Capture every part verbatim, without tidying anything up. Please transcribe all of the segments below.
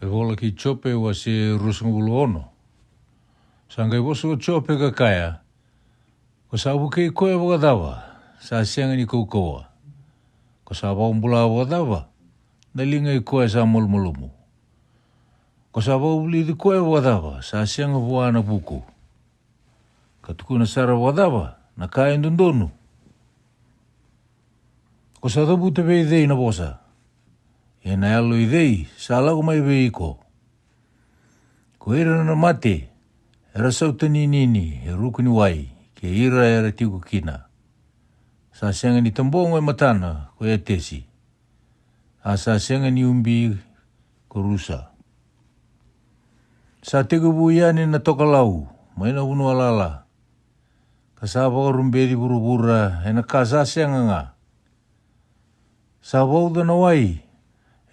E vola ki Jope wase ruasagavulu ono. Sa qai vosa ko Jope ka kaya, ko sa vukei koya vakacava sa sega ni kaukauwa? Ko sa vakabula vakacava na liga i koya sa malumalumu? Ko sa vakavulici koya vakacava sa sega vua na vuku, ka tukuna sara vakacava na ka e dodonu? Ko sa cavuta vei cei na vosa? Ia na yalo i cei sa lako mai vei iko? Ko ira na mate era sautaninini e ruku ni wai, kei ira era tiko kina. Sa sega ni tabogo e matana ko Etesi, a sa sega ni ubi ko Rusa. Sa tekivu yani na tokalau mai na vanua lala, ka sa vakarubeci vuravura ena ka sa sega ga. Sa vauca na wai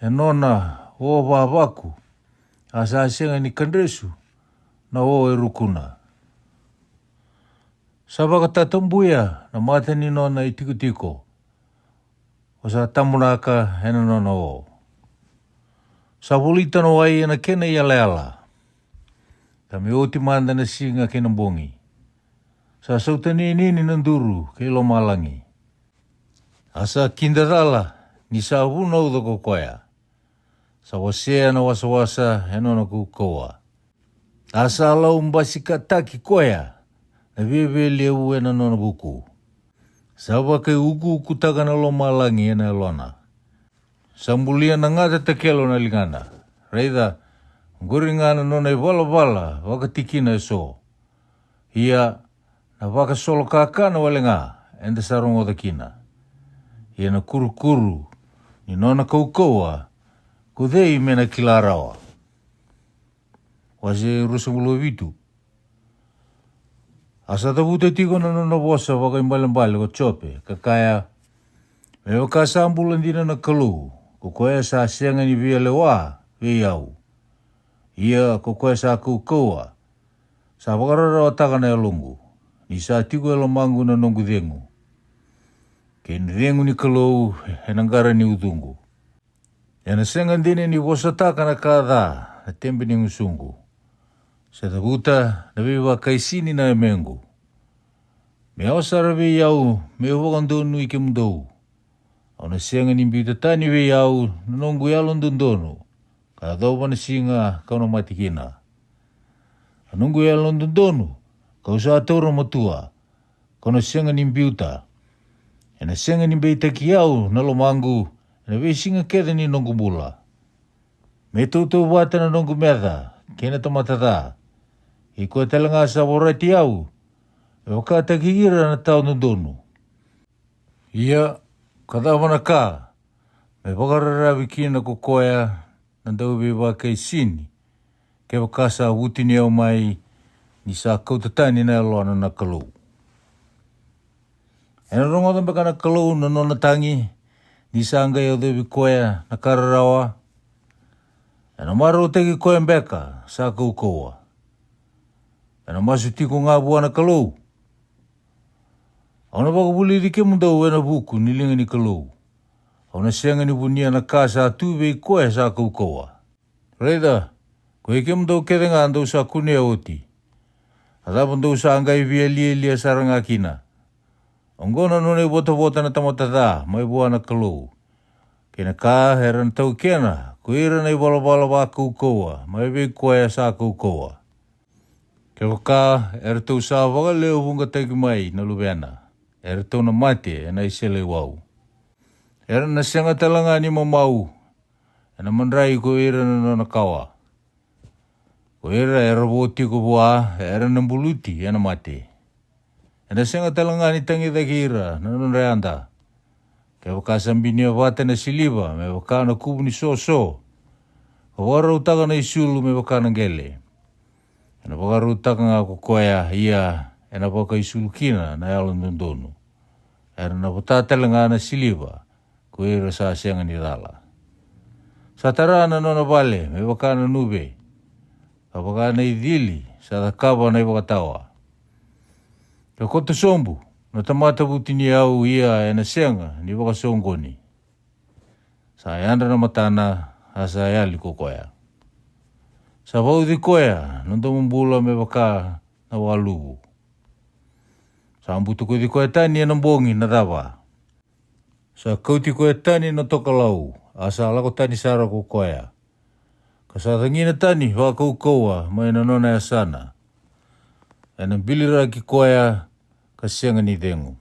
e nona o vavaku, a sa sega ni kadresu na o e rukuna. Sa vakatatabuya na mata ni nona itikotiko, o sa tabonaka ena nona o. Sa volita na wai ena kena iyalayala, ka me oti mada na siga kei na bogi. Sa sautaninini na duru kei lomalagi, a sa kidacala ni sa vunauca ko koya. Sa wasea na wasawasa e nona kaukauwa, a sa lau basikataki koya na viavialevu ena nona vuku. Sa vakaiukuukutaka na lomalagi ena yalona. Sa bulia na gata takelo na ligana. Raica, oqori ga na nona ivalavala vakatikina eso. Ia na vakasolokakana wale ga eda sa rogoca kina. Ia na kurukuru ni nona kaukauwa, ko cei me na kila rawa? Wase ruasagavulu vitu. A sa cavuta tiko na nona vosa vakaibalebale ko Jope, ka kaya, me vaka sa bula dina na Kalou, ko koya sa sega ni via lewa vei au. Ia ko koya sa kaukauwa sa vakararawataka na yaloqu, ni sa tiko e lomaqu na noqu cegu, kei na cegu ni Kalou ena qara ni ucuqu. Ena sega dina ni vosataka na ka ca na tebe ni gusuqu, se cavuta na veivakaisini na yamequ. Me yawa sara vei au meu vakadonui kemudou. Au na sega ni biuta tani vei au na noqu yalododonu, ka yacova na siga kau na mate kina. A noqu yalododonu kau sa taura matua, kau na sega ni biuta. Ena sega ni beitaki au na lomaqu ena veisiga kece ni noqu bula. Me tautauvata na noqu meca kei na tamata ca, kei koya tale ga sa vorati au, me vakataki ira na tawa dodonu. Ia ka cava na ka me vakararavi kina ko koya na dauveivakaisini, kevaka sa vutuniyau mai ni sa kauta tani na yalona na Kalou? Ena rogoca beka na Kalou na nona tagi, ni sa qai yacovi koya na ka rarawa? Ena marautaki koya beka sa kaukauwa? Ena masu tiko ga vua na Kalou? Au na vakavulici kemudou ena vuku ni liga ni Kalou. Au na sega ni vunia na ka sa tu vei koya sa kaukauwa. Raica, ko i kemudou kece ga dou sa kunea oti. A cava dou sa qai via lialia sara ga kina? Oqo na nona ivotavota na tamata ca mai vua na Kalou, kei na ka era na taukena ko ira na ivalavala vakaukauwa mai vei koya sa kaukauwa. Kevaka eratou sa vakalewevuqataki mai na luvena, eratou na mate ena iseleiwau. Era na sega tale ga ni mamau ena madrai ko ira na nona kawa. Ko ira era vo tiko vua era na buluti ena mate. Ena sega tale ga ni tagicaki ira na nodra yada. Kevaka sa binia vata na siliva me vaka na kuvu ni soso, ka vakarautaka na isulu me vaka na qele, ena vakarautaka ga ko koya, ia ena vakaisulu kina na yalododonu. Era na vota tale ga na siliva ko ira sa sega ni cala. Sa tara na nona vale me vaka na nuve, ka vaka na icili sa cakava na ivakatawa. Ka koto sobu na tamata vutuniyau, ia ena sega ni vakasoqoni. Sa yadra na matana, a sa yali ko koya. Sa vauci koya na domobula me vaka na waluvu. Sa butukuci koya tani ena bogi na cava. Sa kauti koya tani na tokalau, a sa lako tani sara ko koya. Ka sa cagina tani vakakaukauwa mai na nona yasana. Ena biliraki koya ka sega ni cegu.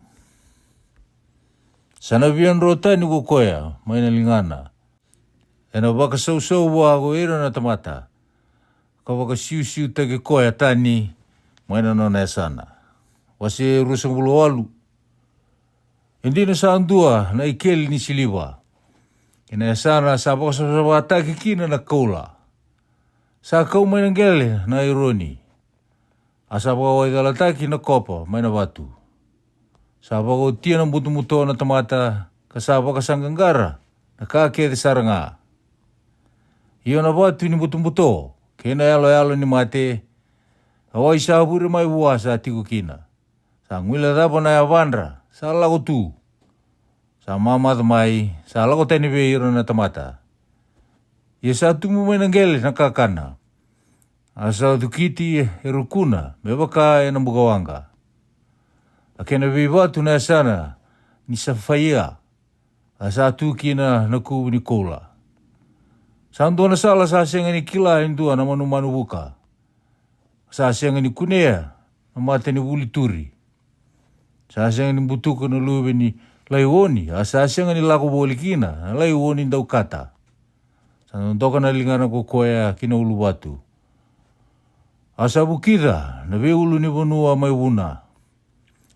Sa na via dro tani ko koya mai na ligana. Ena vakasausau vua ko ira na tamata. Ka vakasiusiutaki koya tani mai na nona yasana. Wase ruasagavulu walu. E dina sa dua na ikeli ni siliva. Ena yasana sa vakasavasavataki kina na koula. Sa kau mai na qele na aironi. A sa vakawaicalataki na kopa mai na vatu. Sa vakaotia na butobuto na tamata, ka sa vakasaqaqara na ka kece sara ga. Io na vatu ni butobuto, kei na yaloyalo ni mate, a wai sa vure mai vua sa tiko kina. Sa guilecava na yavadra, sa lako tu. Sa mamaca mai, sa lako tani vei ira na tamata. Ia sa tubu mai na qele na kakana. A sa cukiti e rukuna, me vaka ena bukawaqa. A kena veivatu na yasana ni safaia. A sa tu kina na kuvu ni koula. Sa dua na sala sa sega ni kila e dua na manumanu vuka. Sa sega ni kunea na mata ni vuli turi. Sa sega ni butuka na luve ni laioni, a sa sega ni lako voli kina na laioni daukata. Sa dodoka na ligana ko koya ki na uluvatu. A sa vukica na veiulu ni vanua mai vuna.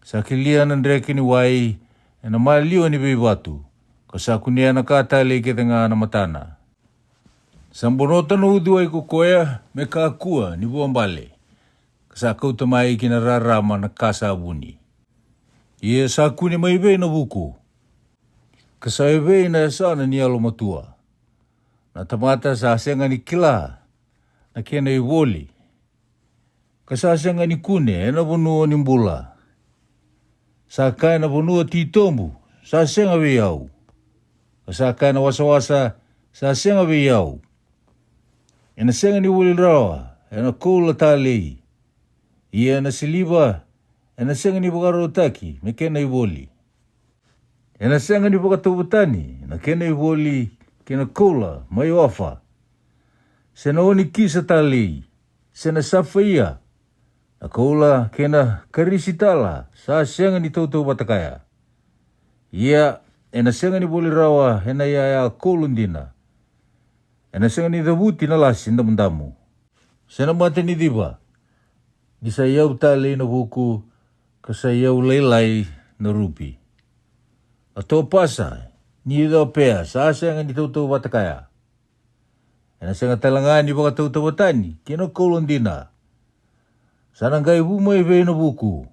Sa kelia na dreke ni wai ena maliwa ni veivatu, ka sa kunea na ka talei kece ga na matana. Sa bonota na uciwai ko koya me kakua ni vuabale, ka sa kauta mai ki na rarama na ka sa vuni. Ia sa kune mai vei na vuku, ka sa evei na yasana ni yalomatua? Na tamata sa sega ni kila na kena ivoli, ka sa sega ni kune ena vanua ni bula. Sa kaya na vanua titobu, sa sega vei au. Ka sa kaya na wasawasa, sa sega vei au. Ena sega ni voli rawa ena koula talei. Ia na siliva ena sega ni vakarautaki me kena ivoli. Ena sega ni vakatauvatani na kena ivoli kei na koula mai Ofa, se na onikisa talei, se na safaia. Na koula kei na karisitala sa sega ni tautauvata kaya. Ia ena sega ni voli rawa ena iyaya koula dina. Ena sega ni cavuti na lasi damudamu, se na mata ni civa. Ni sa iyau talei na vuku, ka sa iyau lailai na rupi. A topasa ni Iciopea sa sega ni tautauvata kaya. Ena sega tale ga ni vakatautauvatani kei na koula dina. Sa na qai vu mai vei na vuku.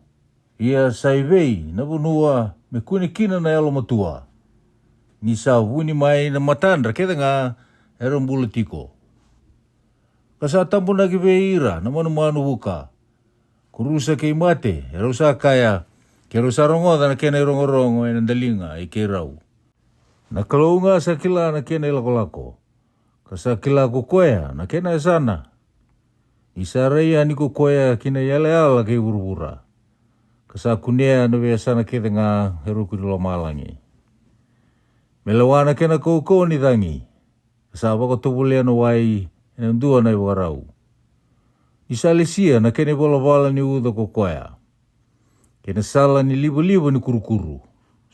Ia sa i vei na vanua me kune kina na yalomatua? Ni sa vuni mai na matadra kece ga era bula tiko. Ka sa tabonaki vei ira na manumanu vuka. Ko rusa kei mate, erau sa kaya, keirau sa rogoca na kena irogorogo ena daliga i keirau. Na Kalou ga sa kila na kena ilakolako, ka sa kila ko koya na kena yasana. Ni sa rai yani ko koya ki na iyalayala kei vuravura, ka sa kunea na veiyasana kece ga e ruku ni lomalagi. Me lewa na kena kaukauwa ni cagi, ka sa vakatovolea na wai ena dua na ivakarau. Ni sa lesia na kena ivalavala ni uca ko koya, kei na sala ni livaliva ni kurukuru.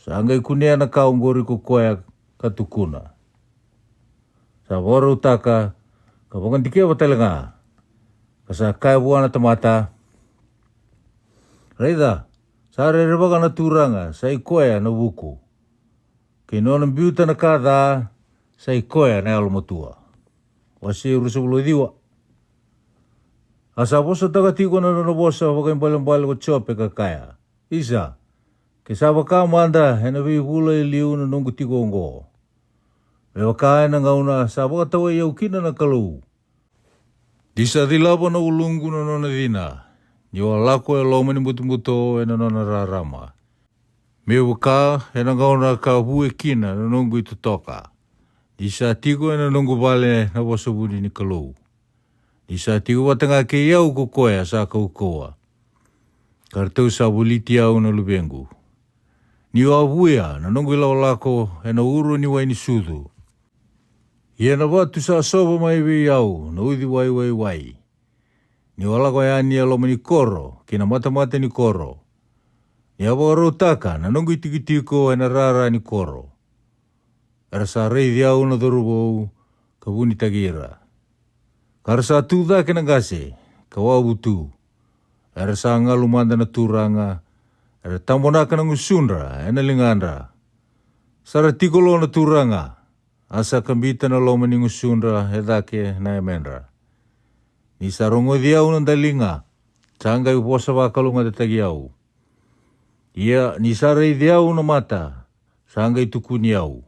Sa qai kunea na ka oqori ko koya ka tukuna. Sa vakarautaka ka vakadikeva tale ga, ka sa kaya vua na tamata, raica, sa rerevaka na Turaga sa i koya na vuku. Kei nona biuta na ka ca sa i koya na yalomatua. Wase ruasagavulu ka ciwa. A sa vosataka tiko na nona vosa vakaibalebale ko Jope ka kaya, isa, ke sa vaka mada ena veivula e liu na noqu tiko oqo, me vaka ena gauna sa vakatawai au kina na Kalou. Ni sa cilava na uluqu na nona cina, niu a lako e loma ni butobuto ena nona rarama. Me vaka ena gauna ka vue kina na noqu itotoka, ni sa tiko ena noqu vale na vosa vuni ni Kalou. Ni sa tiko vata ga kei au ko koya sa kaukauwa, ka ratou sa voliti au na luvequ. Ni'u a vuya na noqu ilakolako ena uro ni wai ni sucu, ia na vatu sa sova mai vei au na uciwai waiwai. Ni'u a lako yani e loma ni koro ki na matamata ni koro, ni a vakarautaka na noqu itikotiko ena rara ni koro. Era sa raici au na cauravou ka vunitaki ira, ka ra sa tu cake na qase ka wavu tu. Era sa galu mada na turaga, era tabonaka na gusudra ena ligadra. Sa ra tiko lo na turaga, a sa kabita na loma ni gusudra e cake na yamedra. Ni sa rogoci au na daliga, sa qai vosa vakalougatataki au. Ia ni sa raici au na mata, sa qai tukuni au.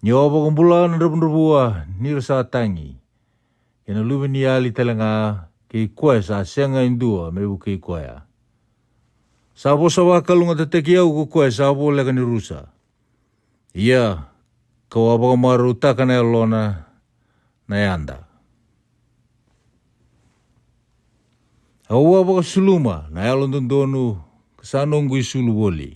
Ni'u a vakabula na dravudravua ni ra sa tagi, kei na luveniyali tale ga kei koya sa sega e dua me vukei koya. Sa vosa vakalougatataki au ko koya sa voleka ni rusa, ia ka'u a vakamarautaka na yalona na yada. Au a vakasuluma na yalododonu ka sa noqu isulu voli.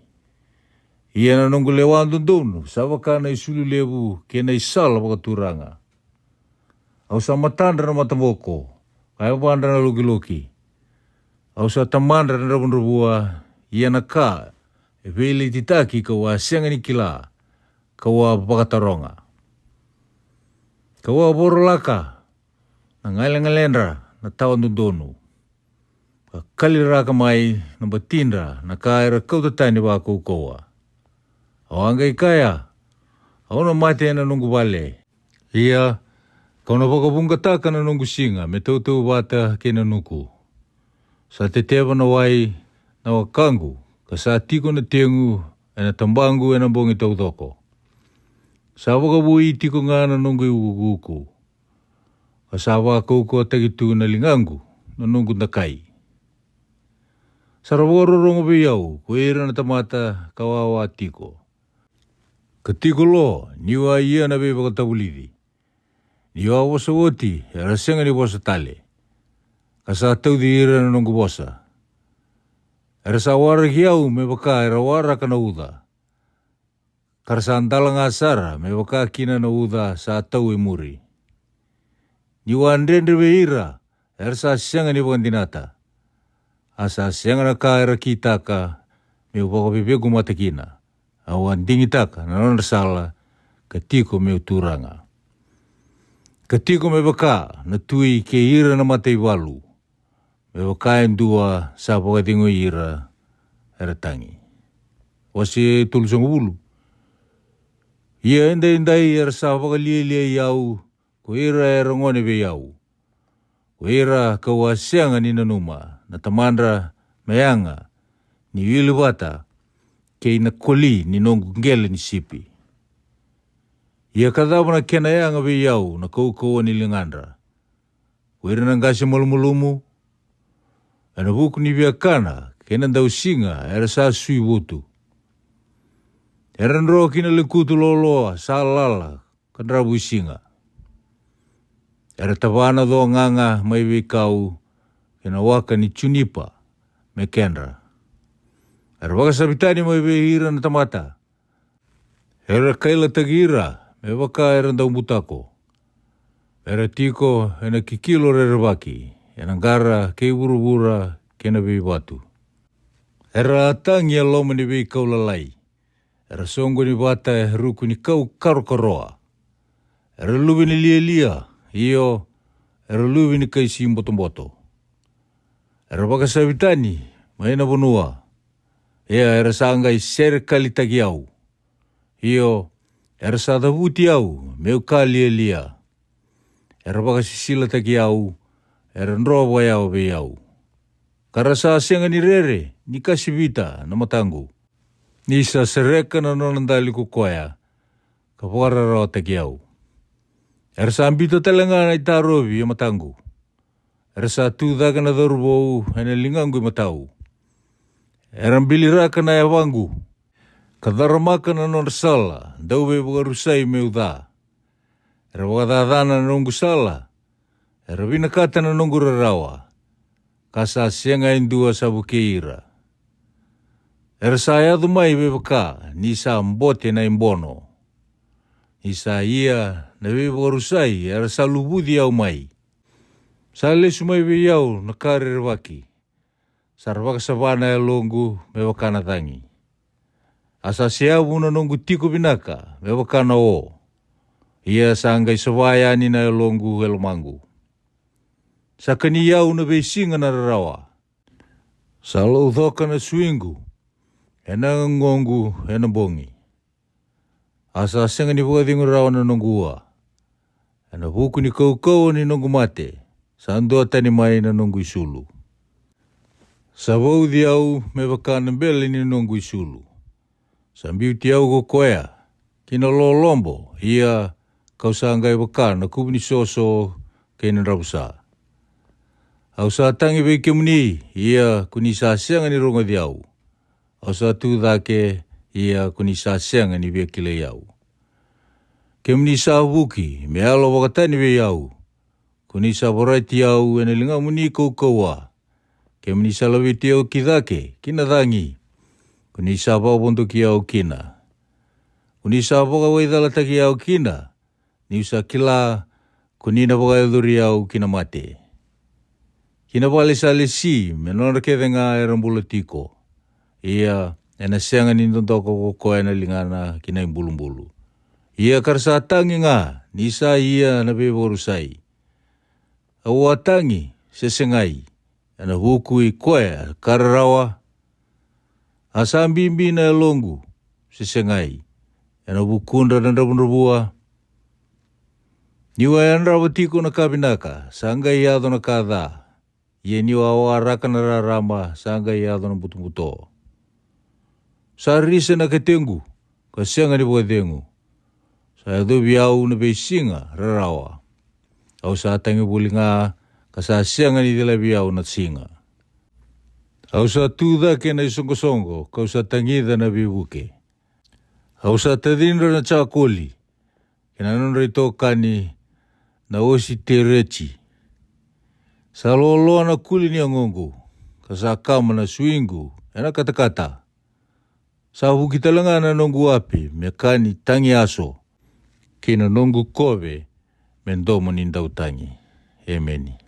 Ia na noqu lewa dodonu sa vaka na isulu levu kei na isala vakaturaga. Au sa matadra na mataboko, ka yavadra na lokiloki. Au sa tamadra na dravudravua, ia na ka e veiletitaki ka'u a sega ni kila, ka'u a vakataroga. Ka'u a vorolaka na galegaledra na tawa dodonu, ka kaliraka mai na batidra na ka era kauta tani vakaukauwa. Au a qai kaya, au na mate ena noqu vale. Ia ka'u na vakavuqataka na noqu siga me tautauvata kei na nuku. Sa teteva na wai na wakaqu, ka sa tiko na tegu ena tabaqu ena bogi taucoko. Sa vakavoui tiko ga na noqu iukuuku, ka sa vakaukauwataki tu na ligaqu na noqu dakai. Sa ra vakarorogo vei au ko ira na tamata ka wawa tiko, ka tiko lo ni'u a ia na veivakatavulici. Ni'u a vosa oti, era sega ni vosa tale, ka sa tauci ira na noqu vosa. Era sa waraki au me vaka era waraka na uca, ka ra sa dala ga sara me vaka kina na uca sa tau e muri. Ni'u a dredre vei ira, era sa sega ni vakadinata, a sa sega na ka era kitaka me'u vakaveveku mata kina. Au a digitaka na nodra sala ka tiko me'u turaga, ka tiko me vaka na tui kei ira na mataivalu, me vaka e dua sa vakacegui ira era tagi. Wase tolusagavulu. Ia edaidai era sa vakalialiai au ko ira era gone vei au, ko ira ka'u a sega ni nanuma na tamadra me yaga ni wili vata kei na koli ni noqu qele ni sipi. Ia ka cava na kena yaga vei au na kaukauwa ni ligadra, ko ira na qase malumalumu? Ena vuku ni viakana kei na dausiga era sa sui votu. Era dro ki na lekutu loloa sa lala ka dravuisiga. Era tava na co gaga mai veikau kei na waka ni junipa me kedra. Era vakasavi tani mai vei ira na tamata. Era kailataki ira me vaka era daubutako. Era tiko ena kikilo rerevaki, ena qara kei vuravura kei na veivatu. Era a tagi e loma ni veikau lalai. Era soqoni vata e ruku ni kau karokaroa. Era luve ni lialia, io, era luve ni kai si botoboto. Era vakasavi tani mai na vanua. Ia era sa qai serekalitaki au. Io, era sa cavuti au me'u ka lialia. Era vakasisilataki au, era dro vakayawa vei au. Ka ra sa sega ni rere ni kasivita na mataqu. Ni sa sereka na nona dali ko koya, ka vakararawataki au. Era sa biuta tale ga na itarovi e mataqu. Era sa tu cake na cauravou ena ligaqu imatau. Era biliraka na yavaqu, ka caramaka na nodra sala dauveivakarusai me'u ca. Era vakacacana na noqu sala. Era vinakata na noqu rarawa, ka sa sega e dua sa vukei ira. Era sa yaco mai me vaka ni sa bote na ibono. Ni sa ia na veivakarusai era sa luvuci au mai. Sa lesu mai vei au na ka rerevaki. Sa ra vakasava na yaloqu me vaka na cagi. A sa seavu na noqu tiko vinaka me vaka na o. Ia sa qai sava yani na yaloqu e lomaqu. Sa kani au na veisiga na rarawa. Sa laucoka na suiqu ena gagoqu ena bogi. A sa sega ni vakacegu rawa na noqu ua. Ena vuku ni kaukauwa ni noqu mate, sa dua tani mai na noqu isulu. Sa vauci au me vaka na bele ni noqu isulu. Sa biuti au ko koya ki na lolobo, ia kau sa qai vaka na kuvu ni soso kei na dravusa. Au sa tagi vei kemuni, ia ko ni sa sega ni rogoci au. Au sa tu cake, ia ko ni sa sega ni via kilai au. Kemuni sa vuki me yalo vakatani vei au. Ko ni sa vorati au ena ligamuni kaukauwa. Kemuni sa laveti au ki cake ki na cagi. Ko ni sa vakavodoki au kina. Ko ni sa vakawaicalataki au kina. Niu sa kila ko ni na vakayacori au ki na mate, ki na vale sa lesi me nodra kece ga era bula tiko. Ia ena sega ni dodoka ko koya na ligana ki na ibulubulu. Ia ka ra sa tagi ga ni sa ia na veivakarusai. Au a tagi se segai ena vuku i koya ka rarawa? A sa bibi na yaloqu se segai ena vukudra na dravudravua? Niu a yadrava tiko na ka vinaka, sa qai yaco na ka ca. Ia niu a waraka na rarama, sa qai yaco na butobuto. Sa risa na ketequ, ka sega ni vakacegu. Sa yacovi au na veisiga rarawa. Au sa tagi voli ga, ka sa sega ni cilavi au na siga. Au sa tu cake na isoqosoqo, kau sa tagica na veivuke. Au sa tacidra na jakoli kei na nodra itokani na ositereti. Sa loaloa na kuli ni yagoqu, ka sa kama na suiqu ena katakata. Sa vuki tale ga na noqu api me ka ni tagiaso, kei na noqu kove me domo ni dautagi. Emeni.